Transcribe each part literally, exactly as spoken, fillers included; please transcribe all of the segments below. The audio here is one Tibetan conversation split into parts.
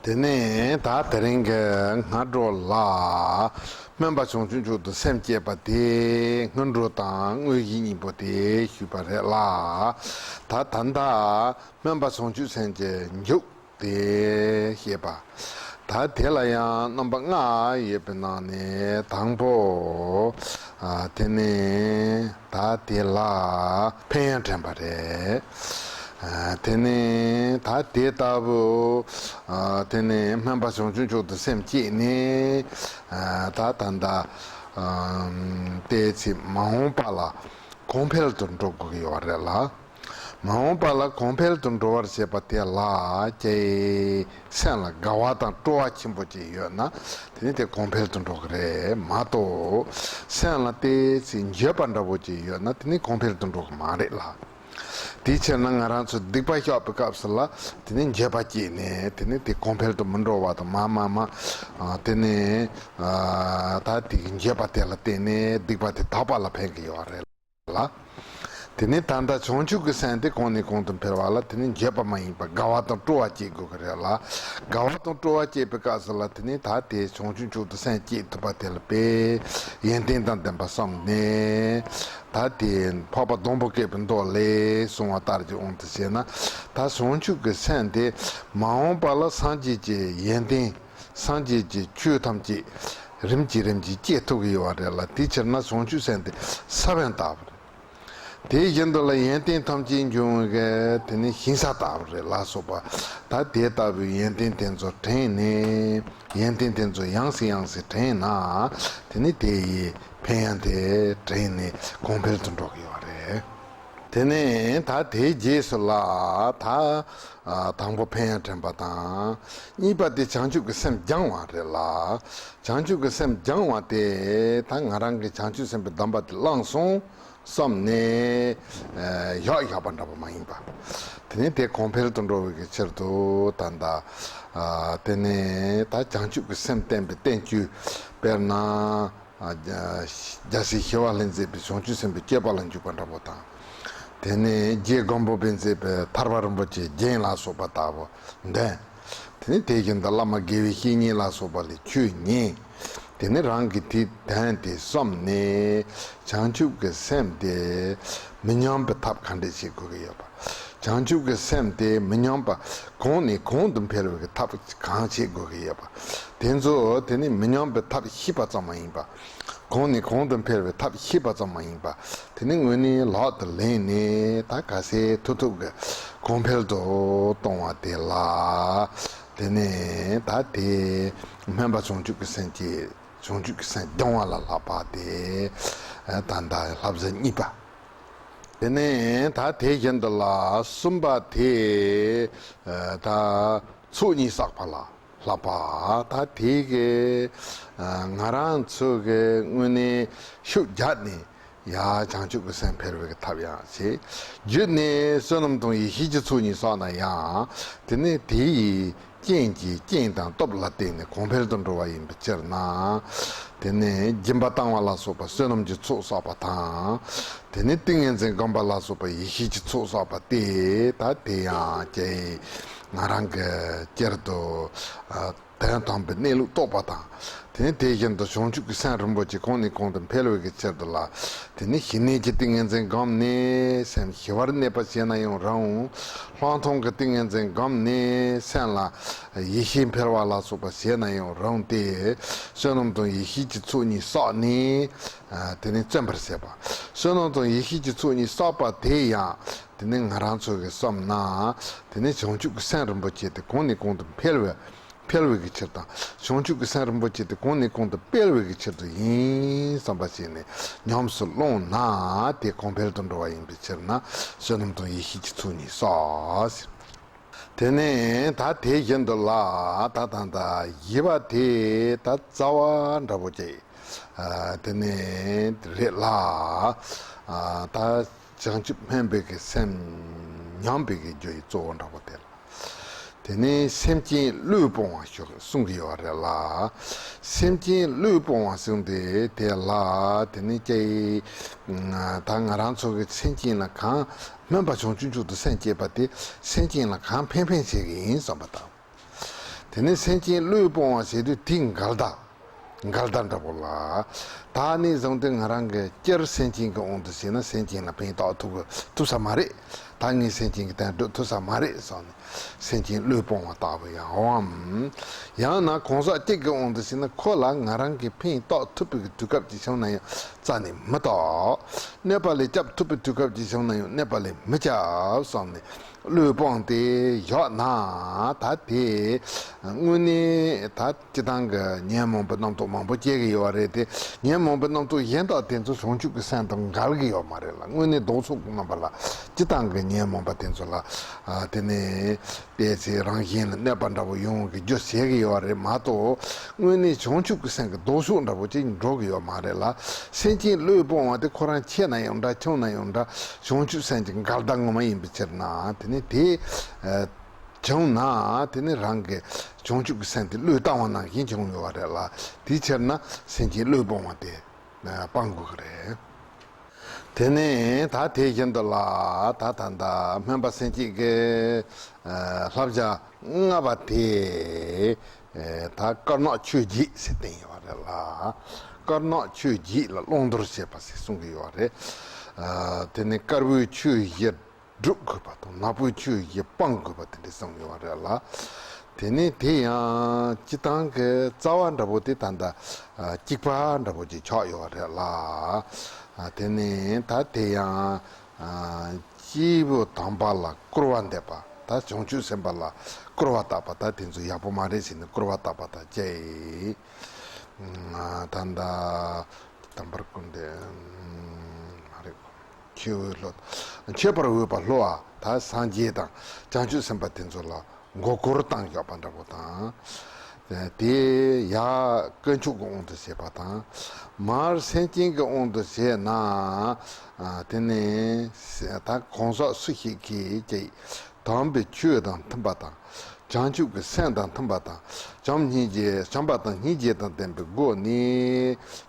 དེ་ནས་ད་དེ་རིང་གི་སྔ་དྲོ་ལ་སྨོན་པ་བྱང་ཆུབ་མཆོག་ཏུ་སེམས་བསྐྱེད་པ་དེ་སྔོན་འགྲོ་དང་དངོས་གཞི་གཉིས་པོ་དེ་ཞུས་པ་རེད་ལ། ད་ད་ལྟ་སྨོན་པ་བྱང་ཆུབ་སེམས་ཀྱི་མཇུག་དེ་བཤད་པ། ད་དེ་ལ་ཡང་རྣམ་པ་ལྔ་ཡོད་པའི་ནང་ནས་དང་པོ། ཨ། དེ་ནས་ད་དེ་ལ་ཕན་ཡོན་དྲན་པ་རེད། ཨ། དེ་ནས་ད་དེ་ལྟ་བུ། ཨ། དེ་ནས་སྨོན་པ་བྱང་ཆུབ་མཆོག་ཏུ་སེམས་བསྐྱེད་ནས། ཨ། ད་ད་ལྟ། ཨ། བལྟས་ཚེ་མ་འོངས་པ་ལ་གོང་འཕེལ་དུ་འགྲོ་དགོས་ཀྱི་ཡོད་རེད་ལ། མ་འོངས་པ་ལ་གོང་འཕེལ་དུ་འགྲོ་བར་བྱེད་པ་དེ་ལ་ཀྱེ། སེམས་ལ་དགའ་བ་དང་སྤྲོ་བ་ཆེན་པོ་ཅིག་ཡོད་ན། དེ་ནི་དེ་གོང་འཕེལ་དུ་འགྲོ་གི་རེད་མ་གཏོགས། སེམས་ལ་བལྟས་ཚེ་འགྱོད་པ་འདྲ་བོ་ཅིག་ཡོད་ན་དེ་ནི་གོང་འཕེལ་དུ་འགྲོ་གི་མ་རེད་ལ། དེའི་ཕྱིར་ན་ང་རང་ཚོ་སྡིག་པ་བཤགས་པའི་སྐབས་སུ་ལ་དེ་ནི་འགྱོད་པ་སྐྱེས་ནས་དེ་ནི་དེ་གོང་འཕེལ་དུ་མི་འགྲོ་བ་དང་མ་མ་མ། ཨ། དེ་ནི། ཨ། ད་དེ་གི་འགྱོད་པ་དེ་ལ་བརྟེན་ནས་སྡིག་པ་དེ་དག་པ་ལ་ཕན་གི་ཡོད་རེད་ལ། དེ་ནས་ད་ལྟ་བྱང་ཆུབ་ཀྱི་སེམས་དེ་གོང་ནས་གོང་དུ་འཕེལ་བ་ལ་དེ་ནི་འགྱོད་པ་མ་ཡིན་པར་དགའ་བ་དང་སྤྲོ་བ་སྐྱེ་དགོས་ཀྱི་རེད་ལ། དགའ་བ་དང་སྤྲོ་བ་སྐྱེས་པའི་སྐབས་སུ་ལ་དེ་ནི་ད་དེ་བྱང་ཆུབ་མཆོག་ཏུ་སེམས་བསྐྱེད་ཐུབ་པ་དེ་ལ་དཔེ་ཡོན་ཏན་དང་ལྡན་པ་བསམས་ནས། ད་དེ་འཕགས་པ་སྡོང་པོ་བཀོད་པའི་མདོ་ལས་གསུངས་པ་ལྟར་གྱི་དབང་དུ་བྱས་ན། ད་བྱང་ཆུབ་ཀྱི་སེམས་དེ་མ་འོངས་པ་ལ་སངས་རྒྱས་ཀྱི་ཡོན་ཏན། སངས་རྒྱས་ཀྱི་ཆོས་ཐམས་ཅད་རིམ་གྱིས་རིམ་གྱིས་སྐྱེ་ཐུབ་ཀྱི་ཡོད་པ་རེད་ལ། དེའི་ཕྱིར་ན་བྱང་ཆུབ་སེམས་དེ་ས་བོན་ལྟ་བུ་རེད། དེ་བཞིན་དུ་ལ་ཡོན་ཏན་ཐམས་ཅད་འབྱུང་བའི་དེ་ནི་ཞིང་ས་ལྟ་བུ་རེད་ལ་སོགས་པ། ད་དེ་ལྟ་བུའི་ཡོན་ཏན་དེ་ཚོ་དྲན་ནས། ཡོན་ཏན་དེ་ཚོ་ཡང་སེ་ཡང་སེ་དྲན་ན། དེ་ནི་དེ་ཡི་ཕན་ཡོན་དེ་དྲན་ནས་གོང་འཕེལ་དུ་འགྲོ་གི་ཡོད་རེད། དེ་ནས་ད་དེའི་རྗེས་སུ་ལ་ད། ཨ། དང་པོ་ཕན་ཡོན་དྲན་པ་དང་། གཉིས་པ་དེ་བྱང་ཆུབ་ཀྱི་སེམས་སྦྱང་བ་རེད་ལ། བྱང་ཆུབ་ཀྱི་སེམས་སྦྱང་བ་དེ་ད་ང་རང་གིས་བྱང་ཆུབ་སེམས་དཔའི་སྡོམ་པ་དེ་བླངས་སོང་བསམ་ནས། ཨ། བཞག་བཞག་པ་འདྲ་པོ་མ་ཡིན་པ། དེ་ནས་དེ་གོང་འཕེལ་དུ་འགྲོ་བའི་གི་ཕྱིར་དུ་ད་ལྟ། ཨ། དེ་ནས་ད་བྱང་ཆུབ་ཀྱི་སེམས་བསྟན་པའི་བསྟན་བཅོས་དཔེར་ན། ཨ། རྒྱལ་སྲས་ཞི་བ་ལྷས་མཛད་པའི་བྱང་ཆུབ་སེམས་དཔའི་སྤྱོད་པ་ལ་འཇུག་པ་འདྲ་པོ་དང་། དེ་ནས་རྗེ་སྒམ་པོ་པས་མཛད་པའི་ཐར་པ་རིན་པོ་ཆེའི་རྒྱན་ལ་སོགས་པ་ལྟ་བུ་འདོན། དེ་ནས་དེ་བཞིན་དུ་བླ་མ་དགེ་བའི་བཤེས་གཉེན་ལ་སོགས་པ་ལས་ཆོས་ཉན། དེ་ནས་རང་གིས་དེ་དོན་དེ་བསམ་ནས་བྱང་ཆུབ་ཀྱི་སེམས་དེ་མི་ཉམས་པའི་ཐབས་ག་འདྲས་བྱེད་དགོས་ཀྱི་ཡོད་པ། བྱང་ཆུབ་ཀྱི་སེམས་དེ་མི་ཉམས་པ་གོང་ནས་གོང་དུ་འཕེལ་བའི་ཐབས་གང་བྱེད་དགོས་ཀྱི་ཡོད་པ། དེ་ཚོ་དེ་ནི་མི་ཉམས་པའི་ཐབས་ཤེས་པ་ཙམ་མ་ཡིན་པ། གོང་ནས་གོང་དུ་འཕེལ་བའི་ཐབས་ཤེས་པ་ཙམ་མ་ཡིན་པ། དེ་ནི་དངོས་གནས་ལག་ཏུ་ལེན་ནས་ད་ག་ཚད་ཐུབ་ཐུབ་ཀྱི་གོང་འཕེལ་དུ་གཏོང་བ་དེ་ལ། དེ་ནས་ད་དེ་སྨོན་པ་བྱང་ཆུབ་ཀྱི་སེམས་བསྐྱེད། བྱང་ཆུབ་ཀྱི་སེམས་སྦྱང་བ་ལ་བསླབ་པ་དེ་ད་ལྟ་བསླབ་བྱ་གཉིས་པ། དེ་ནས་ད་དེ་བཞིན་དུ་ལ་གསུམ་པ་དེ་ད་ཚོགས་གཉིས་བསགས་པ་ལ་བསླབ་པ། ད་དེ་གི་ང་རང་ཚོ་གི་དངོས་གནས་ཤུགས་རྒྱབ་ནས་ཡ་བྱང་ཆུབ་ཀྱི་སེམས་འཕེལ་བའི་ཐབས་ཡང་བྱེད། རྒྱུད་ནས་བསོད་ནམས་དང་ཡེ་ཤེས་ཀྱི་ཚོགས་གཉིས་བསགས་ན་ཡང་དེ་ནི་དེ་ཡི་རྐྱེན་གྱིས་རྐྱེན་དང་སྟོབས་ལ་བརྟེན་ནས་གོང་འཕེལ་དུ་འགྲོ་བ་ཡིན་པའི་ཕྱིར་ན། དེ་ནས་སྦྱིན་པ་བཏང་བ་ལ་སོགས་པ་བསོད་ནམས་ཀྱི་ཚོགས་བསགས་པ་དང་། དེ་ནས་ཏིང་ངེ་འཛིན་སྒོམ་པ་ལ་སོགས་པ་ཡེ་ཤེས་ཀྱི་ཚོགས་བསགས་པ་སྟེ། ད་དེ་ཡང་ཀྱེ་ང་རང་གི་སྤྱིར་དུ་དོན་དམ་པའི་གནས་ལུགས་རྟོགས་པ་དང་། དེ་ནས་དེ་བཞིན་དུ་བྱང་ཆུབ་ཀྱི་སེམས་རིན་པོ་ཆེ་གོང་ནས་གོང་དུ་འཕེལ་བའི་གི་ཕྱིར་དུ་ལ། དེ་ནས་ཞི་གནས་ཀྱི་ཏིང་ངེ་འཛིན་བསྒོམས་ནས་སེམས་ཞི་བར་གནས་པ་བྱས་ན་ཡང་རུང་། ལྷག་མཐོང་གི་ཏིང་ངེ་འཛིན་བསྒོམས་ནས་སེམས་ལ་ཡེ་ཤེས་འཕེལ་བ་ལ་སོགས་པ་བྱས་ན་ཡང་རུང་སྟེ། བསོད་ནམས་དང་ཡེ་ཤེས་ཀྱི་ཚོགས་གཉིས་བསགས་ནས། ཨ། དེ་ནས་བརྩོན་པར་བྱེད་པ། བསོད་ནམས་དང་ཡེ་ཤེས་ཀྱི་ཚོགས་གཉིས་བསགས་པ་དེ་ཡང་དེ་ནས་ང་རང་ཚོ་གིས་བསམ་ན། དེ་ནས་བྱང་ཆུབ་ཀྱི་སེམས་རིན་པོ་ཆེ་དེ་གོང་ནས་གོང་དུ་འཕེལ་བའི་འཕེལ་བའི་གི་ཕྱིར་དང་། བྱང་ཆུབ་ཀྱི་སེམས་རིན་པོ་ཆེ་དེ་གོང་ནས་གོང་དུ་སྤེལ་བའི་གི་ཕྱིར་དུ་ཡིན་བསམ་པ་བྱས་ནས་ཉམས་སུ་བླངས་ན་དེ་གོང་འཕེལ་དུ་འགྲོ་བ་ཡིན་པའི་ཕྱིར་ན་བསོད་ནམས་དང་ཡེ་ཤེས་ཀྱི་ཚོགས་གཉིས་བསགས། དེ་ནས་ད་དེ་བཞིན་དུ་ལ་ད་ད་ད་བཞི་པ་དེ་ད་རྩ་བ་འདྲ་པོ་ཅིག་ཨ། དེ་ནས་རེད་ལ། ཨ། ད་བྱང་ཆུབ་སྨོན་པའི་གི་སེམས་ཉམས་པའི་གི་རྒྱུ་ཡི་གཙོ་བོ་འདྲ་པོ་དེ་ལ། དེ་ནས་སེམས་ཅན་བློས་སྤོང་བ་ཞུ་གསུང་གི་ཡོད་རེད་ལ། སེམས་ཅན་བློས་སྤོང་བ་གསུངས་ཏེ་དེ་ལ་དེ་ནས་ཀྱེ། ད་ང་རང་ཚོ་གི་སེམས་ཅན་ལ་གང་སྨོན་པ་བྱང་ཆུབ་མཆོག་ཏུ་སེམས་བསྐྱེད་པ་དེ་སེམས་ཅན་ལ་གང་ཕན་ཕན་བྱེད་ཀྱི་ཡིན་བསམ་པ་དང་། དེ་ནས་སེམས་ཅན་བློས་སྤོང་བ་ཟེར་དུས་དེ་འགལ་ཟླ། འགལ་ཟླ་འདྲ་པོ་ལ། ད་ནས་བཟུང་སྟེ་ང་རང་གིས་སྤྱིར་སེམས་ཅན་གྱི་དབང་དུ་བྱས་ན་སེམས་ཅན་ལ་ཕན་བཏགས་ཐུབ་ཀྱི་ཐུབ་ས་མ་རེད། ད་ངས་སེམས་ཅན་གྱི་དོན་སྒྲུབ་ཐུབ་ས་མ་རེད་བསམ་ནས། སེམས་ཅན་བློས་སྤོང་བ་ལྟ་བུ་ཡང་འོང་ངམ། ཡང་ན་གང་ཟག་གཅིག་གི་དབང་དུ་བྱས་ན་ཁོ་ལ་ང་རང་གིས་ཕན་བཏགས་ཐུབ་པའི་དུས་སྐབས་ཅིག་བྱུང་ན་ཡང་རྩ་ནས་མི་བཏགས། གནོད་པ་ལས་སྐྱབས་ཐུབ་པའི་དུས་སྐབས་ཅིག་བྱུང་ན་ཡང་གནོད་པ་ལས་མི་སྐྱབས་བསམ་ནས། བློས་སྤངས་ཏེ་བཞག་ན་ད་དེ་དངོས་གནས་ད་སྤྱིར་བཏང་གི་ཉོན་མོངས་པའི་རྣམ་རྟོག་མང་པོ་སྐྱེ་གི་ཡོད་རེད་དེ། ཉོན་མོངས་པའི་རྣམ་རྟོག་གཞན་དག་དེ་ཚོ་བྱང་ཆུབ་ཀྱི་སེམས་དང་འགལ་གི་ཡོད་མ་རེད་ལ། དངོས་གནས་ལྡོག་ཕྱོགས་ཀྱི་རྣམ་པ་ལ་སྤྱིར་བཏང་གི་ཉོན་མོངས་པ་དེ་ཚོ་ལ་ཨ་དེ་ནས་བལྟས་ཚེ་རང་གཞན་ལ་གནོད་པ་འདྲ་པོ་ཡོང་གི་རྒྱུ་བྱེད་གི་ཡོད་རེད་མ་གཏོགས། དངོས་གནས་བྱང་ཆུབ་ཀྱི་སེམས་ཀྱི་ལྡོག་ཕྱོགས་འདྲ་པོ་ཅིག་འགྲོ་གི་ཡོད་མ་རེད་ལ། སེམས་ཅན་བློས་སྤོང་བ་དེ་ཁོ་རང་ཆེ་ན་ཡང་འདྲ་ཆུང་ན་ཡང་འདྲ་བྱང་ཆུབ་སེམས་ཀྱི་འགལ་ཟླ་ངོ་མ་ཡིན་པའི་ཕྱིར་ན། དེ་ནི་དེ་ཨ་བྱུང་ན་དེ་ནི་རང་གི་བྱང་ཆུབ་ཀྱི་སེམས་དེ་བློས་བཏང་བ་ནང་བཞིན་བྱུང་ཡོད་པ་རེད་ལ། དེའི་ཕྱིར་ན་སེམས་ཅན་བློས་སྤོང་བ་དེ་ཨ་སྤང་དགོས་ཀྱི་རེད། དེ་ནས་ད་དེ་བཞིན་དུ་ལ་ད་ད་ལྟ་སྨོན་པ་སེམས་བསྐྱེད་ཀྱི་ཨ་བསླབ་བྱ་ལྔ་པ་དེ་ཨ་ད་དཀར་ནག་ཆོས་བརྒྱད་ཟེར་བསྟན་ཡོད་པ་རེད་ལ། དཀར་ནག་ཆོས་བརྒྱད་ལ་བླང་དོར་བྱེད་པ་ཟེར་གསུང་གི་ཡོད་པ་རེད། ཨ་དེ་ནས་དཀར་པོའི་ཆོས་བཞི་སྒྲུབ་དགོས་པ་དང་ནག་པོའི་ཆོས་བཞི་སྤང་དགོས་པ་དེ་འདྲ་གསུངས་ཡོད་པ་རེད་ལ། དེ་ནས་དེ་ཡང་སྤྱིར་བཏང་གི་རྩ་བ་འདྲ་པོ་དེ་ད་ལྟ་ཨ་གཅིག་པ་འདྲ་པོ་ཅིག་ཆགས་ཡོད་པ་རེད་ལ། ཨ་དེ་ནས་ད་དེ་ཡང་ཨ་སྐྱེས་བུ་དམ་པ་ལ་སྐུར་བ་འདེབས་པ། ད་བྱང་ཆུབ་སེམས་དཔའ་ལ་སྐུར་བ་བཏབ་པ། ད་དེ་ཚོ་ཡག་པོ་མ་རེད་ཟེར་ནས་སྐུར་བ་བཏབ་པ་དང་བཅས། ཨ་ད་ལྟ་དམ་པར་སྐུར་འདེབས་མ་རེད། མཆོད་འོས་བསླུ། མཆོད་པར་འོས་པ་བསླུ་བ། ད་སངས་རྒྱས་དང་བྱང་ཆུབ་སེམས་དཔའ་དེ་ཚོ་ལ་མགོ་སྐོར་བཏང་བཞག་པ་འདྲ་པོ་དང་། དེ་ཡང་དཀོན་མཆོག་གི་དབང་དུ་བྱས་པ་དང་། མར་སེམས་ཅན་གྱི་དབང་དུ་བྱས་ན། ཨ་དེ་ནས་ད་གང་ཟག་སུ་ཞིག་གིས་ཀྱང་དམ་པའི་ཆོས་དང་མཐུན་པ་དང་། བྱང་ཆུབ་ཀྱི་སེམས་དང་མཐུན་པ་དང་། བྱམས་སྙིང་རྗེ་བྱམས་པ་དང་སྙིང་རྗེ་དང་ལྡན་པའི་སྒོ་ནས་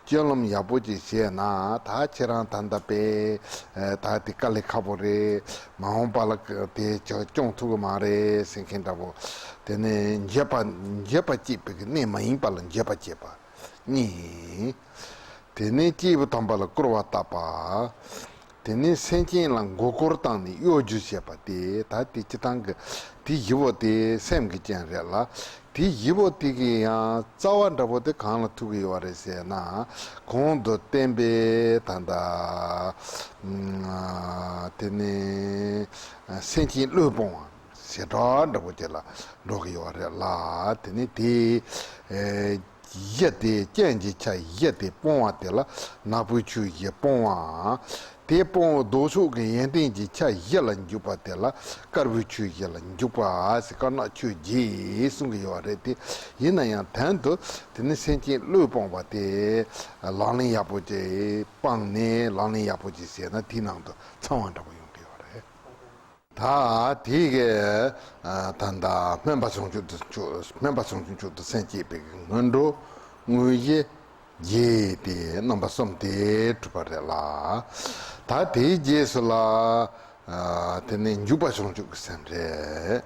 སྤྱོད་ལམ་ཡག་པོ་ཅིག་བྱས་ན། ད་ཁྱེད་རང་ད་ལྟ་པས་ད་དེ་དཀའ་ལས་ཁག་པོ་རེད། མ་འོངས་པ་ལ་དེ་སྐྱོང་ཐུབ་ཀྱི་མ་རེད་ཟེར་མཁན་འདྲ་པོ། དེ་ནས་འགྱོད་པ་འགྱོད་པ་སྐྱེད་པའི་གནས་མ་ཡིན་པ་ལ་འགྱོད་པ་སྐྱེད་པ་གཉིས། དེ་ནས་སྐྱེས་བུ་དམ་པ་ལ་སྐུར་བ་བཏབ་པ། དེ་ནས་སེམས་ཅན་ལ་མགོ་སྐོར་བཏང་ནས་གཡོ་སྒྱུ་བྱེད་པ་དེ། ད་དེ་སྤྱིར་བཏང་གི་དེ་བཞི་པོ་དེ་སེམས་ཀྱི་རྐྱེན་རེད་ལ། དེ་བཞི་པོ་དེ་གི་ཡང་རྩ་བ་འདྲ་པོ་དེ་གང་ལ་ཐུག་གི་ཡོད་རེད་ཟེར་ན། གོང་དུ་བསྟན་པའི་ད་ལྟ་དེ་ནས་སེམས་ཅན་བློས་སྤོང་བ་བྱེ་བྲག་འདྲ་པོ་དེ་ལ་འགྲོ་གི་ཡོད་རེད་ལ། དེ་ནས་དེ། བཞི་སྟེ་རྐྱེན་གྱི་ཆ་བཞི་སྟེ་སྤོང་བ་དེ་ལ་ནག་པོའི་ཆོས་བཞི་སྤོང་བའམ། དེ་སྤོང་བའི་ལྡོག་ཕྱོགས་ཀྱི་ཡོན་ཏན་གྱི་ཆ་བཞི་ལ་འཇུག་པ་དེ་ལ་དཀར་པོའི་ཆོས་བཞི་ལ་འཇུག་པ་ཟེར་དཀར་ནག་ཆོས་བརྒྱད་གསུང་གི་ཡོད་རེད་དེ། ཡིན་ན་ཡང་དོན་དུ་དེ་ནི་སེམས་ཅན་བློས་སྤོང་བ་དེ་ལག་ལེན་ཡག་པོ་ཅིག་སྤངས་ནས་ལག་ལེན་ཡག་པོ་ཅིག་བྱས་ན་དེའི་ནང་དུ་ཚང་བ་འདྲ་པོ་ཡོང་གི་ཡོད་རེད། ད་དེ་གའི་ད་ལྟ་སྨོན་པ་བྱང་ཆུབ་ཏུ་སྤྱོད། སྨོན་པ་བྱང་ཆུབ་མཆོག་ཏུ་སེམས་བསྐྱེད་པའི་སྔོན་འགྲོ་དངོས་གཞི་བརྒྱད་དེ་རྣམ་པ་གསུམ་དེ་གྲུབ་པ་རེད་ལ། ད་དེའི་རྗེས་སུ་ལ་དེ་ནས་འཇུག་པ་བྱང་ཆུབ་ཀྱི་སེམས་རེད།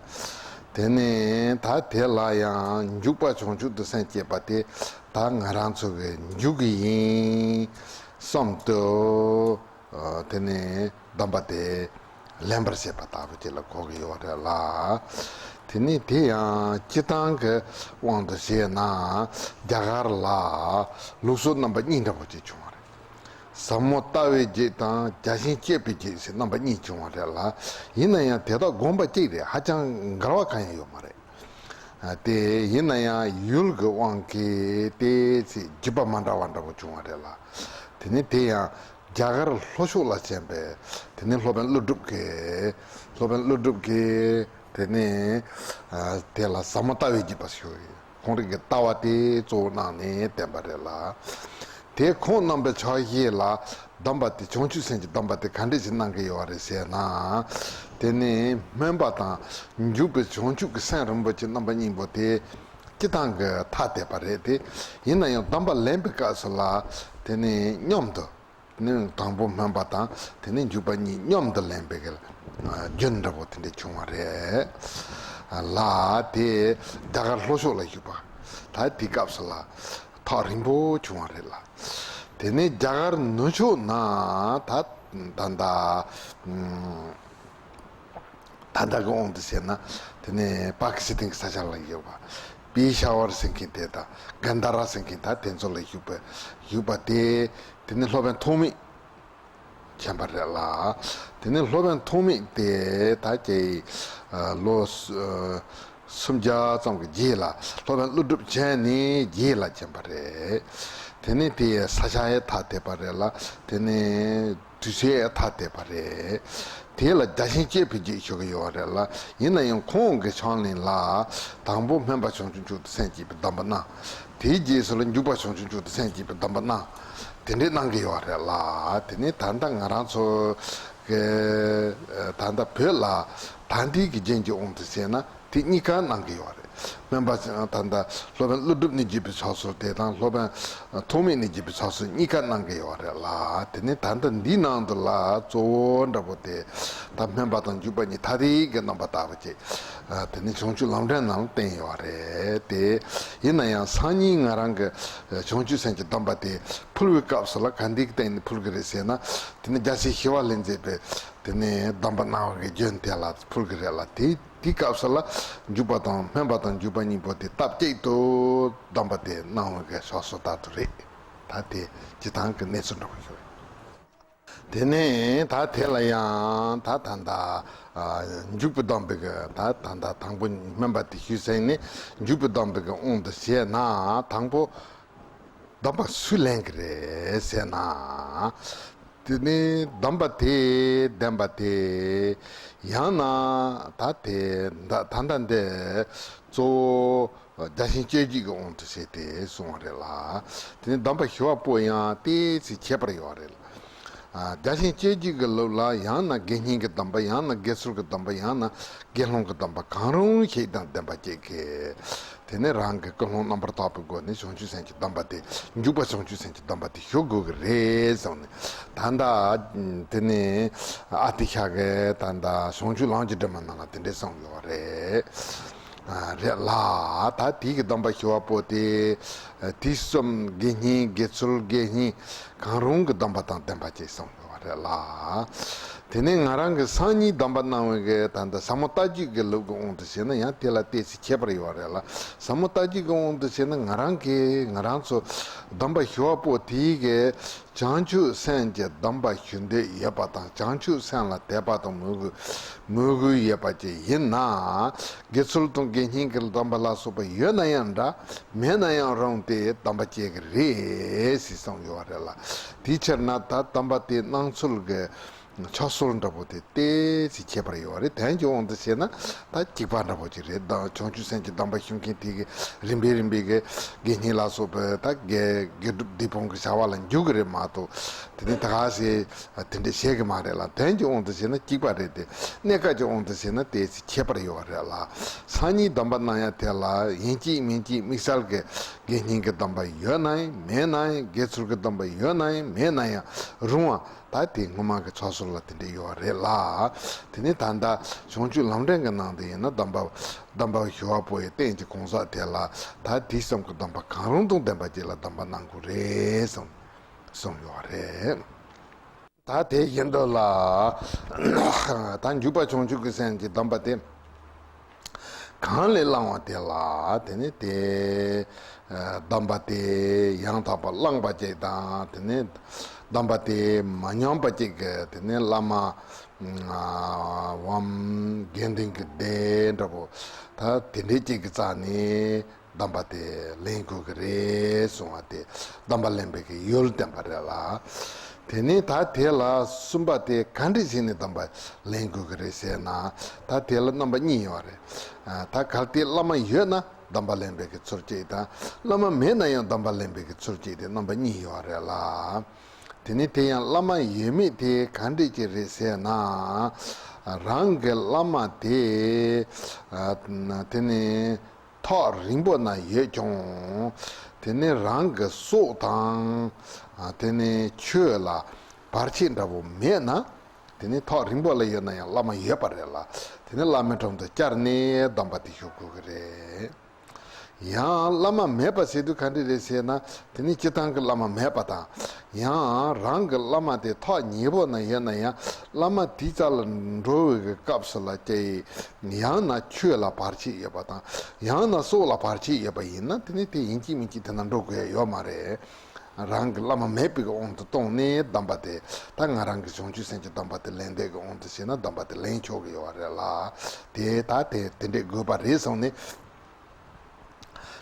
དེ་ནས་ད་དེ་ལ་ཡང་འཇུག་པ་བྱང་ཆུབ་ཏུ་སེམས་བསྐྱེད་པ་དེ་ད་ང་རང་ཚོ་གི་འཇུག་གི་ཡིན་བསམ་དུ། དེ་ནས་གདམས་པ་དེ་ལེན་པར་བྱེད་པ་ལྟ་བུ་ཅིག་ལ་གོ་གི་ཡོད་རེད་ལ། དེ་ནས་དེ་ཡང་སྤྱིར་བཏང་གི་དབང་དུ་བྱས་ན་རྒྱ་གར་ལ་ལུགས་སྲོལ་རྣམ་པ་གཉིས་འདྲ་པོ་ཅིག་བྱུང་བ་རེད། ཟབ་མོ་ལྟ་བའི་རྒྱུད་དང་རྒྱ་ཆེན་སྤྱོད་པའི་རྒྱུད་ཟེར་རྣམ་པ་གཉིས་བྱུང་བ་རེད་ལ། ཡིན་ན་ཡང་དེ་དག་དགོངས་པ་གཅིག་རེད། ཧ་ཅང་འགལ་བ་གང་ཡང་ཡོད་མ་རེད། དེ་ཡིན་ན་ཡང་ཡུལ་གྱི་དབང་གིས་དེ་ཚེ་བརྒྱུད་པ་མ་འདྲ་བ་འདྲ་པོ་བྱུང་བ་རེད་ལ། དེ་ནི་དེ་ཡང་རྒྱ་གར་ལྷོ་ཕྱོགས་ལ་བྱོན་པའི་དེ་ནི་སློབ་དཔོན་ཀླུ་སྒྲུབ་ཀྱིས། སློབ་དཔོན་ཀླུ་སྒྲུབ་ཀྱིས་དེ་ནི་དེ་ལ་ཟབ་མོ་ལྟ་བའི་རྒྱུད་པ་ཞུ་ཡི། ཁོང་རང་གི་ལྟ་བ་དེ་གཙོ་བོ་གནང་ནས་བསྟན་པ་རེད་ལ། དེ་ཁོང་རྣམ་པའི་ཕྱག་བཞེས་ལ་གདམས་པ་དེ་བྱང་ཆུབ་སེམས་ཀྱི་གདམས་པ་དེ་ག་འདྲས་ཞིག་གནང་གི་ཡོད་རེད་ཟེར་ན། དེ་ནི་སྨོན་པ་དང་འཇུག་པའི་བྱང་ཆུབ་ཀྱི་སེམས་རིན་པོ་ཆེ་རྣམ་པ་གཉིས་པོ་དེ་སྤྱིར་བཏང་གི་ཐ་དད་པ་རེད་དེ། ཡིན་ན་ཡང་གདམས་པ་ལེན་པའི་སྐབས་སུ་ལ་དེ་ནི་མཉམ་དུ། ནི་དང་པོ་སྨོན་པ་དང་དེ་ནི་འཇུག་པ་གཉིས་མཉམ་དུ་ལེན་པའི་རྒྱུན་འདྲ་པོ་དེ་འདྲ་བྱུང་བ་རེད། ལ་དེ་རྒྱ་གར་ལྷོ་ཕྱོགས་ལ་བཞུགས་པ། ད་དེ་སྐབས་སུ་ལ་ཐག་རིང་པོ་བྱུང་བ་རེད་ལ། དེ་ནས་རྒྱ་གར་ནུབ་ཕྱོགས་ན་ད་ད་ད་ད་ལྟ་གི་དབང་དུ་བྱས་ན། དེ་ནས་པ་ཀི་སི་ཐན་གྱི་ས་ཆ་ལ་ཡོད་པ་པེ་ཤ་ཝར་ཟེར་མཁན་དེ་དང་གན་དྷ་ར་ཟེར་མཁན་ད་དེ་ཚོ་ལ་བཞུགས་པ་བཞུགས་པ་དེ། དེ་ནས་སློབ་དཔོན་ཐོགས་མེད་མཁྱེན་པ་རེད་ལ། དེ་ནས་སློབ་དཔོན་ཐོགས་མེད་དེ་ད་ཀྱེ་ལོ་སུམ་བརྒྱ་ཙམ་གྱི་རྗེས་ལ་སློབ་དཔོན་ཀླུ་སྒྲུབ་མཁྱེན་ནས་རྗེས་ལ་མཁྱེན་པ་རེད། དེ་ནས་དེ་ས་ཆ་ཡང་ཐ་དད་པ་རེད་ལ། དེ་ནས་དུས་ཚོད་ཡང་ཐ་དད་པ་རེད། དེ་ལ་བརྒྱ་བྱིན་སྐྱེས་བུ་རྗེ་ཞུ་གི་ཡོད་རེད་ལ། ཡིན་ན་ཡང་ཁོང་གི་ཕྱག་ལེན་ལ་དང་པོ་སྨན་པ་བྱང་ཆུབ་མཆོག་ཏུ་སེམས་བསྐྱེད་པའི་གདམས་པ་གནང་། དེའི་རྗེས་སུ་ལ་འཇུག་པ་བྱང་ཆུབ་མཆོག་ཏུ་སེམས་བསྐྱེད་པའི་གདམས་པ་གནང་། དེ་འདྲས་གནང་གི་ཡོད་རེད་ལ། དེ་ནས་ད་ལྟ་ང་རང་ཚོ་གི་ད་ལྟ་བོད་ལ་ད་ལྟའི་གི་རྒྱན་གྱི་དབང་དུ་བྱས་ན་དེ་གཉིས་ཀ་གནང་གི་ཡོད་རེད། སྨན་པ་ད་ལྟ་སློབ་དཔོན་ཀླུ་སྒྲུབ་ནས་བརྒྱུད་པའི་ཕྱག་སྲོལ་དེ་དང་སློབ་དཔོན་ཐོགས་མེད་ནས་བརྒྱུད་པའི་ཕྱག་སྲོལ་གཉིས་ཀ་གནང་གི་ཡོད་རེད་ལ། དེ་ནས་ད་ལྟ་འདིའི་ནང་དུ་ལ་གཙོ་བོ་འདྲ་པོ་དེ་ད་སྨན་པ་དང་འཇུག་པ་གཉིས་ཐ་དད་ཀྱི་རྣམ་པ་ལྟ་བུ་ཅིག་དེ་ནས་བྱང་ཆུབ་ལམ་འབྲས་ནང་ལ་བསྟན་ཡོད་རེད་དེ། ཡིན་ན་ཡང་སང་ཉིན་ང་རང་གི་བྱང་ཆུབ་སེམས་ཀྱི་གདམས་པ་དེ་ཕུལ་བའི་སྐབས་སུ་ལ་ག་འདི་གི་སྟེང་ནས་ཕུལ་གི་རེད་ཟེར་ན། དེ་ནས་རྒྱལ་སྲས་ཞི་བ་ལྷས་མཛད་པའི་དེ་ནས་གདམས་པ་གནང་བ་གི་རྒྱུན་དེ་ལ་ཕུལ་གི་རེད་ལ། དེ་དེའི་སྐབས་སུ་ལ་འཇུག་པ་དང་སྨན་པ་དང་འཇུག་པ་གཉིས་པོ་དེ་སྟབས་གཅིག་ཏུ་གདམས་པ་དེ་གནང་བའི་གི་ཕྱག་སྲོལ་ལྟར་དུ་རེད། ད་དེ་སྤྱི་བཏང་གི་གནས་ཚུལ་འདྲ་པོ་ཞིག་རེད། དེ་ནས་ད་དེ་ལ་ཡང་ད་ད་ད་འཇུག་པའི་གདམས་པའི་གི་ད་ད་ད་དང་པོ་སྨན་པ་དེ་ཞུས་ཟིན་ནས་འཇུག་པའི་གདམས་པའི་གི་དབང་དུ་བྱས་ན་དང་པོ་གདམས་པ་སུས་ལེན་གི་རེད་ཟེར་ན། དེ་ནས་གདམས་པ་དེ་བདེན་པ་དེ་ཡང་ན་ད་དེ་ད་ད་ལྟ་འདི་གཙོ་བོ་བརྒྱ་བྱིན་སྐྱེས་བརྒྱུད་ཀྱི་དབང་དུ་བྱས་ཏེ་གསུངས་པ་རེད་ལ། དེ་ནས་གདམས་པ་ཞི་བ་པོ་ཡང་ཏོག་ཙམ་ཁྱད་པར་ཡོད་རེད། ཨ། བརྒྱ་བྱིན་སྐྱེས་བརྒྱུད་ཀྱི་ལུགས་ལ་ཡང་ན་དགེ་བསྙེན་གྱི་གདམས་པ། ཡང་ན་དགེ་ཚུལ་གྱི་གདམས་པ། ཡང་ན་དགེ་སློང་གི་གདམས་པ། གང་རུང་ཞིག་དང་ལྡན་པ་ཅིག་གིས་དེ་ནས་རང་གི་ཀུན་སློང་རྣམ་པར་དག་པའི་སྒོ་ནས་བྱང་ཆུབ་སེམས་ཀྱི་གདམས་པ་དེ། འཇུག་པ་བྱང་ཆུབ་སེམས་ཀྱི་གདམས་པ་དེ་ཞུ་དགོས་ཀྱི་རེད་གསུངས་ནས། ད་ལྟ་དེ་ནས་ཨ་ཏི་ཤ་གིས་ད་ལྟ་བྱང་ཆུབ་ལམ་གྱི་སྒྲོན་མ་ནང་ལ་དེ་འདྲས་གསུངས་ཡོད་རེད། ཨ། རེད་ལ། ད་དེའི་གི་གདམས་པ་ཞི་བ་པོ་དེ་དུས་གསུམ་དགེ་བསྙེན་དགེ་ཚུལ་དགེ་བསྙེན་གང་རུང་གི་གདམས་པ་དང་ལྡན་པ་ཅིག་གསུངས་ཡོད་རེད་ལ། དེ་ནས་ང་རང་གི་སང་ཉིན་གདམས་པ་གནང་བའི་གི་ད་ལྟ་ཟབ་མོ་ལྟ་བརྒྱུད་ཀྱི་ལུགས་ཀྱི་དབང་དུ་བྱས་ན་ཡང་དེ་ལ་ཏོག་ཙམ་ཁྱད་པར་ཡོད་རེད་ལ། ཟབ་མོ་ལྟ་བརྒྱུད་ཀྱི་དབང་དུ་བྱས་ན་ང་རང་གིས་ང་རང་ཚོ་གདམས་པ་ཞི་བ་པོ་དེའི་གི་བྱང་ཆུབ་སེམས་ཀྱི་གདམས་པ་ཞུ་འདོད་ཡོད་པ་དང་། བྱང་ཆུབ་སེམས་ལ་དད་པ་དང་མོས་གུས་མོས་གུས་ཡོད་པ་ཅིག་ཡིན་ན། དགེ་ཚུལ་དང་དགེ་བསྙེན་གྱི་གདམས་པ་ལ་སོགས་པ་ཡོད་ན་ཡང་འདྲ། མེད་ན་ཡང་རུང་སྟེ་གདམས་པ་སྐྱེ་གི་རེད་ཟེར་གསུངས་ཡོད་རེད་ལ། དེའི་ཕྱིར་ན་ད་གདམས་པ་དེ་གནང་ཚུལ་གྱི་ཕྱག་སྲོལ་འདྲ་པོ་དེ་ཏོག་ཙམ་ཁྱད་པར་ཡོད་རེད། དོན་གྱི་དབང་དུ་བྱས་ན་ད་གཅིག་པ་འདྲ་པོ་ཅིག་རེད། ད་བྱང་ཆུབ་སེམས་ཀྱི་གདམས་པ་ཞུ་མཁན་དེ་གི་རིམ་པས་རིམ་པས་ཀྱི་དགེ་བསྙེན་ལ་སོགས་པའི་ད་དགེ་དགེ་སྒྲུབ་སྡིག་སྤོང་གི་བྱ་བ་ལ་འཇུག་གི་རེད་མ་གཏོགས། དེ་ནས་ད་ག་ཟེ་དེ་འདྲས་བྱེད་གི་མ་རེད་ལ། དོན་གྱི་དབང་དུ་བྱས་ན་གཅིག་པ་རེད་དེ། གནས་སྐབས་ཀྱི་དབང་དུ་བྱས་ན་ཏོག་ཙམ་ཁྱད་པར་ཡོད་རེད་ལ། སང་ཉིན་གདམས་པ་གནང་ཡ་དེ་ལ་ཡིན་གཅིག་མིན་གཅིག་དམིགས་བསལ་གྱི་དགེ་བསྙེན་གྱི་གདམས་པ་ཡོད་ན་ཡང་མེད་ན་ཡང་། དགེ་ཚུལ་གྱི་གདམས་པ་ཡོད་ན་ཡང་མེད་ན་ཡང་རུང་བ། ད་དེ་སྔོན་མ་གི་ཕྱག་སྲོལ་ལ་དེ་འདྲས་ཡོད་རེད་ལ། དེ་ནས་ད་ལྟ་བྱང་ཆུབ་ལམ་འབྲས་ཀྱི་ནང་དུ་ཡིན་ན་གདམས་པ་གདམས་པ་ཞི་བ་པོ་ཡི་རྟེན་གྱི་གང་ཟག་དེ་ལ་ད་དུས་གསུམ་གྱི་གདམས་པ་གང་རུང་དང་ལྡན་པ་ཅིག་ལ་གདམས་པ་གནང་དགོས་རེད་གསུངས་གསུངས་ཡོད་རེད། ད་དེ་བཞིན་དུ་ལ། ད་འཇུག་པ་བྱང་ཆུབ་ཀྱི་སེམས་ཀྱི་གདམས་པ་དེ་གང་ལས་བླངས་པ་དེ་ལ་དེ་ནས་དེ་གདམས་པ་དེ་ཡང་དག་པར་བླངས་པ་ཅིག་དང་། དེ་ནས་གདམས་པ་དེ་མ་ཉམས་པ་ཅིག་གི་དེ་ནས་བླ་མ་འམ་དགེ་འདུན་གྱི་སྡེ་འདྲ་པོ་ད་དེ་འདྲས་ཅིག་གི་རྩ་ནས་གདམས་པ་དེ་ལེན་དགོས་ཀྱི་རེད་གསུང་བ་དེ་གདམས་པ་ལེན་པའི་གི་ཡུལ་བསྟན་པ་རེད་ལ། དེ་ནས་ད་དེ་ལ་གསུམ་པ་དེ་ག་འདྲས་བྱས་ནས་གདམས་པ་ལེན་དགོས་ཀྱི་རེད་ཟེར་ན། ད་དེ་ལ་རྣམ་པ་གཉིས་ཡོད་རེད། ཨ། ད་གལ་ཏེ་བླ་མ་ཡོད་ན་གདམས་པ་ལེན་པའི་གི་ཚུལ་གཅིག་དང་། བླ་མ་མེད་ན་ཡང་གདམས་པ་ལེན་པའི་གི་ཚུལ་གཅིག་དེ་རྣམ་པ་གཉིས་ཡོད་རེད་ལ། དེ་ནས་དེ་ཡང་བླ་མ་ཡོད་མེད་དེ་ག་འདྲས་ཅིག་རེད་ཟེར་ན། རང་གི་བླ་མ་དེ་ཨ་དེ་ནས་ཐག་རིང་པོ་ན་ཡོད་ཀྱང་། དེ་ནས་རང་གི་སྲོག་དང་། ཨ། དེ་ནས་ཆོས་ལ་བར་ཆད་འདྲ་པོ་མེད་ན། དེ་ནི་ཐག་རིང་པོ་ལ་ཡོད་ན་ཡང་བླ་མ་ཡོད་པ་རེད་ལ། དེ་ནི་བླ་མའི་དྲུང་དུ་བཅར་ནས་སྡོམ་པ་དེ་ཞུ་དགོས་ཀྱི་རེད། ཡང་བླ་མ་མེད་པ་ཟེར་དུས་ག་འདྲ་རེད་ཟེར་ན། དེ་ནི་སྤྱིར་བཏང་གི་བླ་མ་མེད་པ་དང་། ཡང་རང་གི་བླ་མ་དེ་ཐག་ཉེ་པོ་ན་ཡོད་ན་ཡང་བླ་མ་དེའི་རྩ་ལ་འགྲོ་བའི་གི་སྐབས་སུ་ལ་ཀྱེ། ཡང་ན་ཆོས་ལ་བར་ཆད་ཡོད་པ་དང་། ཡང་ན་སྲོག་ལ་བར་ཆད་ཡོད་པ་ཡིན་ན། དེ་ནི་དེ་ཡིན་གཅིག་མིན་གཅིག་དེ་ན་འགྲོ་དགོས་ཡ་ཡོད་མ་རེད། རང་གི་བླ་མ་མེད་པའི་གི་དབང་དུ་བཏང་ནས་སྡོམ་པ་དེ། ད་ང་རང་གི་བྱང་ཆུབ་སེམས་ཀྱི་སྡོམ་པ་དེ་ལེན་འདོད་ཀྱི་དབང་དུ་བྱས་ན་སྡོམ་པ་དེ་ལེན་ཆོག་གི་ཡོད་པ་རེད་ལ། དེ་ད་དེ་དེ་འདྲས་དགོས་པ་རེད་གསུངས་ནས།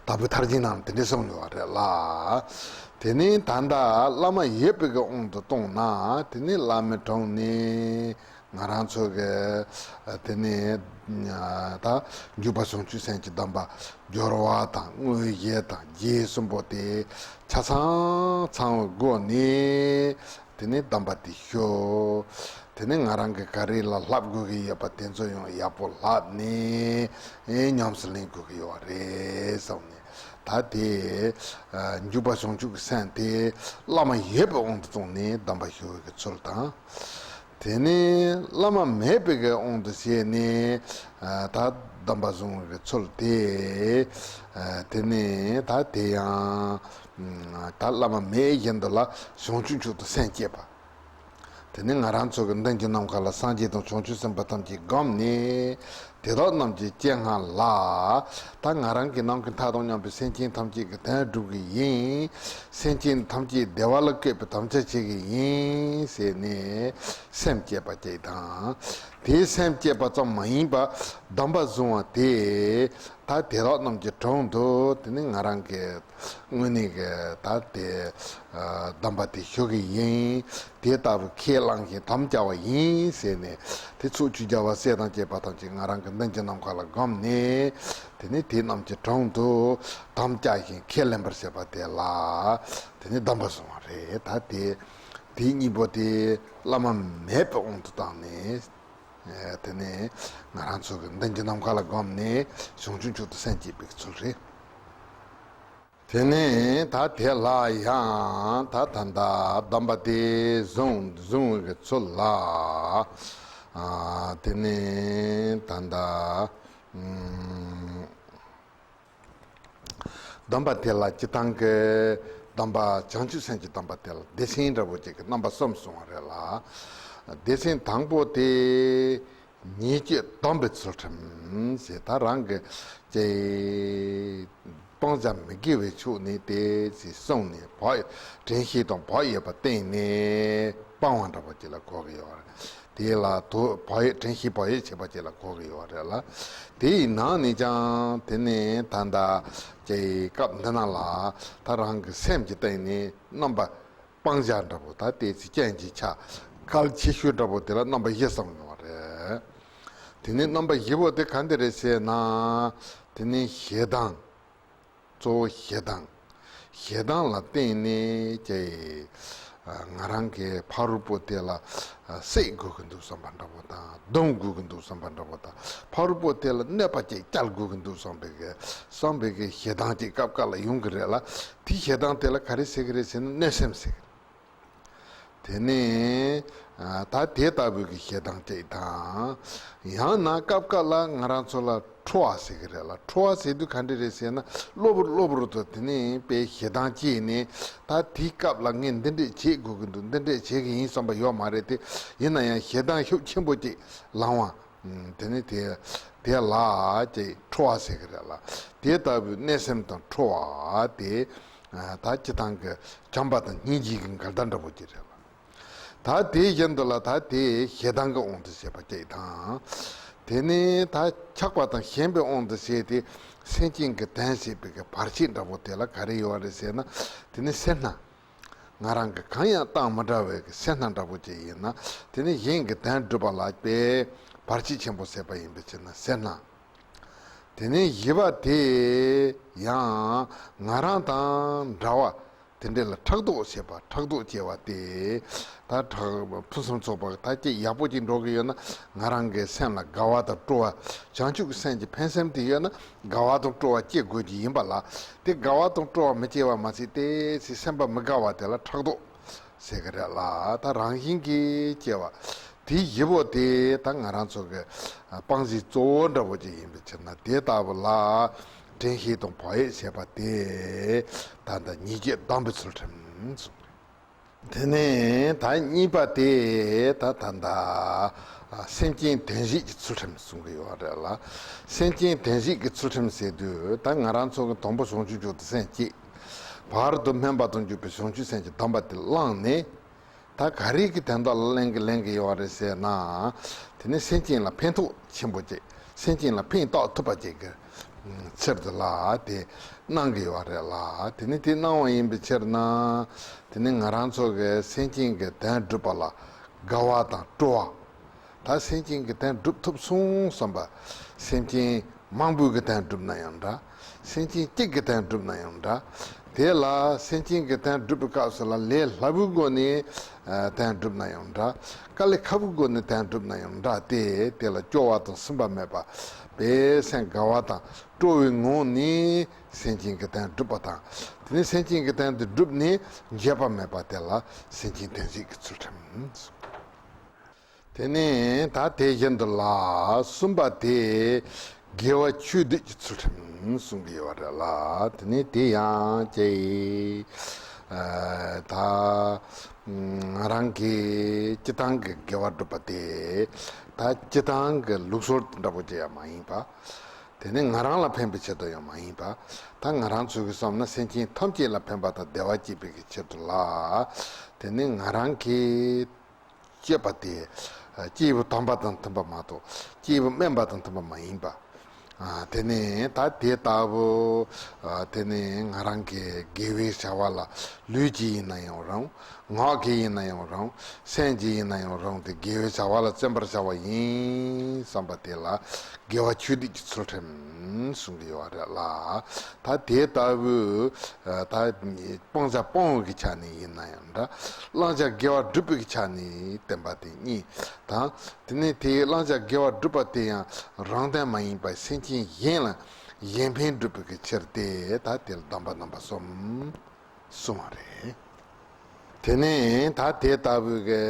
དྭགས་པོའི་ཐར་རྒྱན་ནང་དེ་འདྲས་གསུངས་ཡོད་པ་རེད་ལ། དེ་ནས་ད་ལྟ་བླ་མ་ཡོད་པའི་གི་དབང་དུ་བཏང་ན། དེ་ནས་བླ་མའི་དྲུང་ནས་ང་རང་ཚོ་གི་དེ་ནས་ད་འཇུག་པ་བྱང་ཆུབ་སེམས་ཀྱི་སྡོམ་པ། སྦྱོར་བ་དང་དངོས་གཞི་དང་རྗེས་གསུམ་པོ་དེ་ཆ་ཚང་ཚང་བའི་སྒོ་ནས། དེ་ནས་སྡོམ་པ་དེ་ཞུ། དེ་ནས་ང་རང་གི་ག་རེ་ལ་བསླབ་དགོས་ཀྱི་ཡོད་པ་དེ་ཚོ་ཡང་ཡག་པོ་བསླབ་ནས་ཉམས་སུ་ལེན་དགོས་ཀྱི་ཡོད་རེད་བསམ་ནས། ད་དེ་འཇུག་པ་བྱང་ཆུབ་ཀྱི་སེམས་དེ་བླ་མ་ཡོད་པའི་དབང་དུ་བཏང་ནས་སྡོམ་པ་ཞུ་བའི་གི་ཚུལ་དང་། དེ་ནས་བླ་མ་མེད་པའི་གི་དབང་དུ་བྱས་ནས་ད་སྡོམ་པ་བཟུང་བའི་གི་ཚུལ་དེ། དེ་ནས་ད་དེ་ཡང་ད་བླ་མ་མེད་བཞིན་དུ་ལ་བྱང་ཆུབ་མཆོག་ཏུ་སེམས་བསྐྱེད་པ། དེ་ནས་ང་རང་ཚོ་གི་མདུན་གྱི་ནམ་མཁའ་ལ་སངས་རྒྱས་དང་བྱང་ཆུབ་སེམས་དཔའ་ཐམས་ཅད་བསྒོམས་ནས། དེ་དག་རྣམས་ཀྱི་སྤྱན་སྔ་ལ། ད་ང་རང་གི་ནང་གི་མཐའ་དང་མཉམ་པའི་སེམས་ཅན་ཐམས་ཅད་ཀྱི་དོན་སྒྲུབ་ཀྱི་ཡིན། སེམས་ཅན་ཐམས་ཅད་བདེ་བ་ལ་བཀོད་པའི་དམ་བཅའ་བྱེད་ཀྱི་ཡིན་ཟེར་ནས་སེམས་བསྐྱེད་པ་ཅིག་དང་། དེའི་སེམས་བསྐྱེད་པ་ཙམ་མ་ཡིན་པར་སྡོམ་པ་བཟུང་བ་དེ། ད་དེ་དག་རྣམས་ཀྱི་དྲུང་དུ་དེ་ནི་ང་རང་གི་དངོས་གནས་ཀྱི་ད་དེ་སྡོམ་པ་དེ་ཞུ་གི་ཡིན། དེ་ལྟ་བུ་ཁས་བླངས་ཤིང་དམ་བཅའ་བ་ཡིན་ཟེར་ནས། དེ་ཚོགས་ཆོས་རྒྱལ་བ་སྲས་དང་བཅས་པ་ཐམས་ཅད་ང་རང་གི་མདུན་གྱི་ནམ་མཁའ་ལ་བསྒོམས་ནས། དེ་ནི་དེ་རྣམས་ཀྱི་དྲུང་དུ་དམ་བཅའ་ཞིང་ཁས་ལེན་པར་བྱེད་པ་དེ་ལ། དེ་ནི་སྡོམ་པ་བཟུང་བ་རེད། ད་དེ་དེ་གཉིས་པོ་དེ་བླ་མ་མེད་པའི་དབང་དུ་བཏང་ནས། དེ་ནས་ང་རང་ཚོ་གི་མདུན་གྱི་ནམ་མཁའ་ལ་བསྒོམས་ནས་བྱང་ཆུབ་མཆོག་ཏུ་སེམས་བསྐྱེད་པའི་ཚུལ་རེད། དེ་ནས་ད་དེ་ལ་ཡང་ད་ད་ལྟ་སྡོམ་པ་དེ་བཟུང་བཟུང་བའི་ཚུལ་ལ། དེ་ནས་ད་ལྟ་སྡོམ་པ་དེ་ལ་སྤྱིར་བཏང་གི་སྡོམ་པ་བྱང་ཆུབ་སེམས་ཀྱི་སྡོམ་པ་དེ་ལ་སྡེ་ཚན་འདྲ་པོ་ཅིག་གི་རྣམ་པ་གསུམ་གསུངས་པ་རེད་ལ། སྡེ་ཚན་དང་པོ་དེ། ཉེས་སྤྱོད་སྡོམ་པའི་ཚུལ་ཁྲིམས་ཞེས། ད་རང་གི་ཅེ་སྤང་བྱ་མི་དགེ་བའི་ཕྱོགས་ནས་དེ་ཅེས་གསུངས་ནས་བག་དྲན་ཤེས་དང་བག་ཡོད་པ་བསྟེན་ནས་སྤང་བ་འདྲ་པོ་ཅིག་ལ་གོ་གི་ཡོད་རེད། དེ་ལ་དོ་བག་ཡོད་དྲན་ཤེས་བག་ཡོད་བྱེད་པ་ཅིག་ལ་གོ་གི་ཡོད་རེད་ལ། དེའི་ནང་ནས་ཀྱང་དེ་ནས་ད་ལྟ་ཅེ་སྐབས་འདི་ན་ལ་ད་རང་གི་སེམས་ཀྱི་སྟེང་ནས་རྣམ་པ། སྤང་བྱ་འདྲ་པོ་ད་དེ་ཚེ་རྐྱེན་གྱི་ཆ་གལ་ཆེ་ཤོས་འདྲ་པོ་དེ་ལ་རྣམ་པ་བཞི་གསུངས་ཡོད་པ་རེད། དེ་ནས་རྣམ་པ་བཞི་པོ་དེ་ག་འདི་རེད་ཟེར་ན། དེ་ནས་ཞེ་སྡང་། གཙོ་བོ་ཞེ་སྡང་། ཞེ་སྡང་ལ་བརྟེན་ནས་ཀྱེ། ང་རང་གི་ཕ་རོལ་པོ་དེ་ལ་བསད་དགོས་ཀྱི་འདུག་བསམ་པ་འདྲ་པོ་དང་རྡུང་དགོས་ཀྱི་འདུག་བསམ་པ་འདྲ་པོ་དང་ཕ་རོལ་པོ་དེ་ལ་གནོད་པ་ཅིག་བསྐྱལ་དགོས་ཀྱི་འདུག་བསམ་པའི་གི་བསམ་པའི་གི་ཞེ་སྡང་ཅིག་སྐབས་སྐབས་ལ་ཡོང་གི་རེད་ལ། དེ་ཞེ་སྡང་དེ་ལ་ག་རེ་ཟེར་གི་རེད་ཟེར་ན་གནོད་སེམས་ཟེར་གི་རེད། དེ་ནས་ད་དེ་ལྟ་བུའི་གི་ཞེ་སྡང་ཅིག་དང་། ཡང་ན་སྐབས་སྐབས་ལ་ང་རང་ཚོ་ལ་ཁྲོ་བ་ཟེར་གི་རེད་ལ། ཁྲོ་བ་ཟེར་དུས་ག་འདྲ་རེད་ཟེར་ན་གློ་བུར་གློ་བུར་དུ་དེ་ནས་དཔེ་ཞེ་སྡང་སྐྱེས་ནས་ད་དེའི་སྐབས་ལ་ངས་འདི་འདྲས་བྱེད་དགོས་ཀྱི་འདུག་འདི་འདྲས་བྱེད་ཀྱི་ཡིན་བསམ་པ་ཡོད་མ་རེད་དེ། ཡིན་ན་ཡང་ཞེ་སྡང་ཤུགས་ཆེན་པོ་ཅིག་ལངས་པ། དེ་ནི་དེ་དེ་ལ་ཅེ་ཁྲོ་བ་ཟེར་གི་རེད་ལ། དེ་ལྟ་བུའི་གནོད་སེམས་དང་ཁྲོ་བ་དེ་ད་སྤྱིར་བཏང་གི་བྱམས་པ་དང་སྙིང་རྗེ་གི་འགལ་ཟླ་འདྲ་པོ་ཅིག་རེད་ལ། ད་དེ་བཞིན་དུ་ལ་ད་དེ་ཞེ་སྡང་གི་དབང་དུ་བྱས་པ་ཅིག་དང་། དེ་ནི་ད་ཆགས་པ་དང་ཞེན་པའི་དབང་དུ་བྱས་ཏེ་སེམས་ཅན་གྱི་དོན་བྱེད་པའི་གི་བར་ཆད་འདྲ་པོ་དེ་ལ་ག་རེ་ཡོད་རེད་ཟེར་ན། དེ་ནི་སེར་སྣ། ང་རང་གི་གང་ཡང་བཏང་མི་འདྲ་བའི་གི་སེར་སྣ་འདྲ་པོ་ཅིག་ཡིན་ན། དེ་ནི་གཞན་གྱི་དོན་སྒྲུབ་པ་ལ་དཔེ་བར་ཆད་ཆེན་པོ་བྱེད་པ་ཡིན་པའི་ཕྱིར་ན་སེར་སྣ། དེ་ནས་བཞི་པ་དེ་ཡང་ང་རང་དང་འདྲ་བ་དེ་འདྲ་ལ་ཕྲག་དོག་བྱེད་པ། ཕྲག་དོག་སྐྱེ་བ་དེ་ད་ཕྲག་ཕུན་སུམ་ཚོགས་པ་ད་ཅིག་ཡག་པོ་ཅིག་འགྲོ་གི་ཡོད་ན་ང་རང་གི་སེམས་ལ་དགའ་བ་དང་སྤྲོ་བ། བྱང་ཆུབ་ཀྱི་སེམས་ཀྱི་ཕན་སེམས་དེ་ཡོད་ན་དགའ་བ་དང་སྤྲོ་བ་སྐྱེ་དགོས་ཀྱི་ཡིན་པ་ལ། དེ་དགའ་བ་དང་སྤྲོ་བ་མི་སྐྱེ་བ་མ་ཟད་དེ་ཚེ་སེམས་པ་མི་དགའ་བ་དེ་ལ་ཕྲག་དོག་ཟེར་གི་རེད་ལ། ད་རང་བཞིན་གྱིས་སྐྱེ་བ། དེ་བཞི་པོ་དེ་ད་ང་རང་ཚོ་གི་ཨ་དཔང་གཞི་གཙོ་བོ་འདྲ་པོ་ཅིག་ཡིན་པའི་ཕྱིར་ན། དེ་ལྟ་བུ་ལ་དྲན་ཤེས་དང་བག་ཡོད་ཞེས་པ་དེ་ད་ལྟ་ཉེས་སྤྱོད་སྡོམ་པའི་ཚུལ་ཁྲིམས་གསུངས། དེ་ནས་ད་གཉིས་པ་དེ་ད་ད་ད་ཨ་སེམས་ཅན་དོན་བྱེད་ཀྱི་ཚུལ་ཁྲིམས་གསུང་གི་ཡོད་རེད་ལ། སེམས་ཅན་དོན་བྱེད་ཀྱི་ཚུལ་ཁྲིམས་ཟེར་དུས། ད་ང་རང་ཚོ་གི་དང་པོ་བྱང་ཆུབ་མཆོག་ཏུ་སེམས་བསྐྱེད། བར་དུ་སྨོན་པ་དང་འཇུག་པའི་བྱང་ཆུབ་སེམས་ཀྱི་སྡོམ་པ་དེ་བླངས་ནས། ད་ག་རེ་གི་དོན་དག་ལ་ལེན་གི་ལེན་གི་ཡོད་རེད་ཟེར་ན། དེ་ནི་སེམས་ཅན་ལ་ཕན་ཐོགས་ཆེན་པོ་ཅིག་སེམས་ཅན་ལ་ཕན་བཏགས་ཐུབ་པ་ཅིག་གི་ཕྱིར་དུ་ལ་དེ་གནང་གི་ཡོད་རེད་ལ། དེ་ནི་དེ་གནང་བ་ཡིན་པའི་ཕྱིར་ན། དེ་ནི་ང་རང་ཚོ་གི་སེམས་ཅན་གྱི་དོན་སྒྲུབ་པ་ལ་དགའ་བ་དང་སྤྲོ་བ། ད་སེམས་ཅན་གྱི་དོན་སྒྲུབ་ཐུབ་སོང་བསམ་པ། སེམས་ཅན་མང་པོའི་གི་དོན་སྒྲུབ་ན་ཡང་འདྲ། སེམས་ཅན་གཅིག་གི་དོན་སྒྲུབ་ན་ཡང་འདྲ། དེ་ལ་སེམས་ཅན་གྱི་དོན་སྒྲུབ་པའི་སྐབས་སུ་ལ་ལས་སླ་པོའི་སྒོ་ནས་ཨ་དོན་སྒྲུབ་ན་ཡང་འདྲ། དཀའ་ལས་ཁག་པོའི་སྒོ་ནས་དོན་སྒྲུབ་ན་ཡང་འདྲ་སྟེ། དེ་ལ་སྐྱོ་བ་དང་སུན་པ་མེད་པ། དཔེ་སེམས་དགའ་བ་དང་སྤྲོ་བའི་ངང་ནས་སེམས་ཅན་གྱི་དོན་སྒྲུབ་པ་དང་། དེ་ནས་སེམས་ཅན་གྱི་དོན་དེ་བསྒྲུབས་ནས་འབྱོར་པ་མེད་པ་དེ་ལ་སེམས་ཅན་དོན་བྱེད་ཀྱི་ཚུལ་ཁྲིམས། དེ་ནས་ད་དེ་བཞིན་དུ་ལ་གསུམ་པ་དེ་དགེ་བ་ཆོས་སྡུད་ཀྱི་ཚུལ་ཁྲིམས་གསུང་གི་ཡོད་རེད་ལ། དེ་ནས་དེ་ཡང་ཅི་ཨ་ད་ང་རང་གི་སྤྱི་བཏང་གི་དགེ་བ་སྒྲུབ་པ་དེ་ད་སྤྱི་བཏང་གི་ལུགས་སྲོལ་འདྲ་པོ་ཅིག་ཡང་མ་ཡིན་པ། དེ་ནས་ང་རང་ལ་ཕན་པའི་ཆེད་དུ་ཡང་མ་ཡིན་པ། ད་ང་རང་ཚོ་གིས་བསམ་ན་སེམས་ཅན་ཐམས་ཅད་ལ་ཕན་པ་དང་བདེ་བ་སྐྱེད་པའི་གི་ཆེད་དུ་ལ། དེ་ནས་ང་རང་གི་སྤྱོད་པ་དེ་སྐྱེས་བུ་དམ་པ་དང་མཐུན་པ་མ་གཏོགས་སྐྱེས་བུ་དམན་པ་དང་མཐུན་པ་མ་ཡིན་པ། ཨ་དེ་ནས་ད་དེ་ལྟ་བུ། ཨ་དེ་ནས་ང་རང་གི་དགེ་བའི་བྱ་བ་ལ་ལུས་ཀྱིས་ཡིན་ན་ཡང་རུང་། ངག་གིས་ཡིན་ན་ཡང་རུང་། སེམས་ཀྱིས་ཡིན་ན་ཡང་རུང་། དེ་དགེ་བའི་བྱ་བ་ལ་བརྩོན་པར་བྱ་བ་ཡིན་བསམ་པ་དེ་ལ་དགེ་བ་ཆོས་སྡུད་ཀྱི་ཚུལ་ཁྲིམས་གསུང་གི་ཡོད་རེད་ལ། ད་དེ་ལྟ་བུ་ད་སྤང་བྱ་སྤོང་བའི་གི་ཆ་ནས་ཡིན་ན་ཡང་འདྲ། བླང་བྱ་དགེ་བ་སྒྲུབ་པའི་གི་ཆ་ནས་བསྟན་པ་དེ་གཉིས་དང་། དེ་ནས་དེའི་བླང་བྱ་དགེ་བ་སྒྲུབ་པ་དེ་ཡང་རང་དོན་མ་ཡིན་པར་སེམས་ཅན་གཞན་ལ་གཞན་ཕན་སྒྲུབ་པའི་གི་ཕྱིར་ཏེ། ད་དེ་ལ་སྡོམ་པ་རྣམ་པ་གསུམ་གསུངས་པ་རེད། དེ་ནས་ད་དེ་ལྟ་བུའི་གི་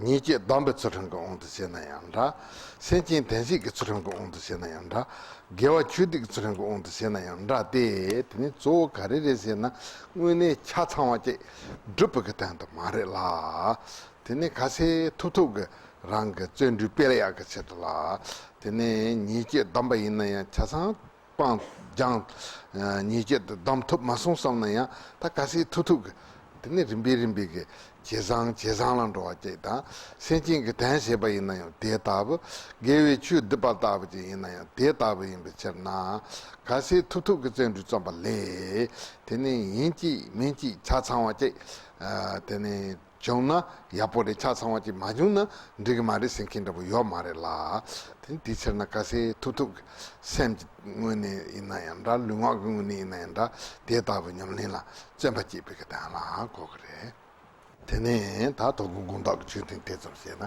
ཉེས་སྤྱོད་སྡོམ་པའི་ཚུལ་ཁྲིམས་ཀྱི་དབང་དུ་བྱས་ན་ཡང་འདྲ། སེམས་ཅན་དོན་བྱེད་ཀྱི་ཚུལ་ཁྲིམས་ཀྱི་དབང་དུ་བྱས་ན་ཡང་འདྲ། དགེ་བ་ཆོས་སྡུད་ཀྱི་ཚུལ་ཁྲིམས་ཀྱི་དབང་དུ་བྱས་ན་ཡང་འདྲ་སྟེ། དེ་ནི་གཙོ་བོ་ག་རེ་རེད་ཟེར་ན། དངོས་གནས་ཆ་ཚང་བ་ཅིག་སྒྲུབ་པའི་གི་དོན་དུ་མ་རེད་ལ། དེ་ནི་གལ་སྲིད་ཐུབ་ཐུབ་ཀྱི་རང་གི་བརྩོན་འགྲུས་སྤེལ་ཡག་གི་ཆེད་དུ་ལ། དེ་ནི་ཉེས་སྤྱོད་སྡོམ་པ་ཡིན་ན་ཡང་ཆ་ཚང་སྤང་སྦྱང་། ཉེས་སྤྱོད་དེ་སྡོམ་ཐུབ་མ་སོང་བསམ་ན་ཡང་། ད་གལ་སྲིད་ཐུབ་ཐུབ་ཀྱི་དེ་ནི་རིམ་པས་རིམ་པས་ཀྱི་ཇེ་བཟང་ཇེ་བཟང་ལ་འགྲོ་བ་ཅིག་དང་། སེམས་ཅན་གྱི་དོན་བྱེད་པ་ཡིན་ན་ཡང་དེ་ལྟ་བུ། དགེ་བའི་ཆོས་སྒྲུབ་པ་ལྟ་བུ་ཅིག་ཡིན་ན་ཡང་དེ་ལྟ་བུ་ཡིན་པའི་ཕྱིར་ན། གལ་སྲིད་ཐུབ་ཐུབ་ཀྱི་བརྩོན་འགྲུས་བརྩམས་པ་ལས། དེ་ནི་ཡིན་གཅིག་མིན་གཅིག་ཆ་ཚང་བ་ཅིག་ཨ་དེ་ནི་བྱུང་ན་ཡག་པོ་རེད། ཆ་ཚང་བ་ཅིག་མ་བྱུང་ན་འགྲིག་གི་མ་རེད་ཟེར་མཁན་འདྲ་པོ་ཡོད་མ་རེད་ལ། དེ་དེའི་ཕྱིར་ན་གལ་སྲིད་ཐུབ་ཐུབ་ཀྱི་སེམས་ཀྱི་ངོས་ནས་ཡིན་ན་ཡང་འདྲ། ལུས་ངག་གི་ངོས་ནས་ཡིན་ན་ཡང་འདྲ། དེ་ལྟ་བུ་ཉམས་ལེན་ལ་བརྩོན་པ་བསྐྱེད་པའི་གི་དོན་ལ་གོ་གི་རེད། དེ་ནས་ད་དོ་དགོང་དགོང་དག་གི་ཆོས་ཐུན་དེ་ཙམ་བྱས་ན།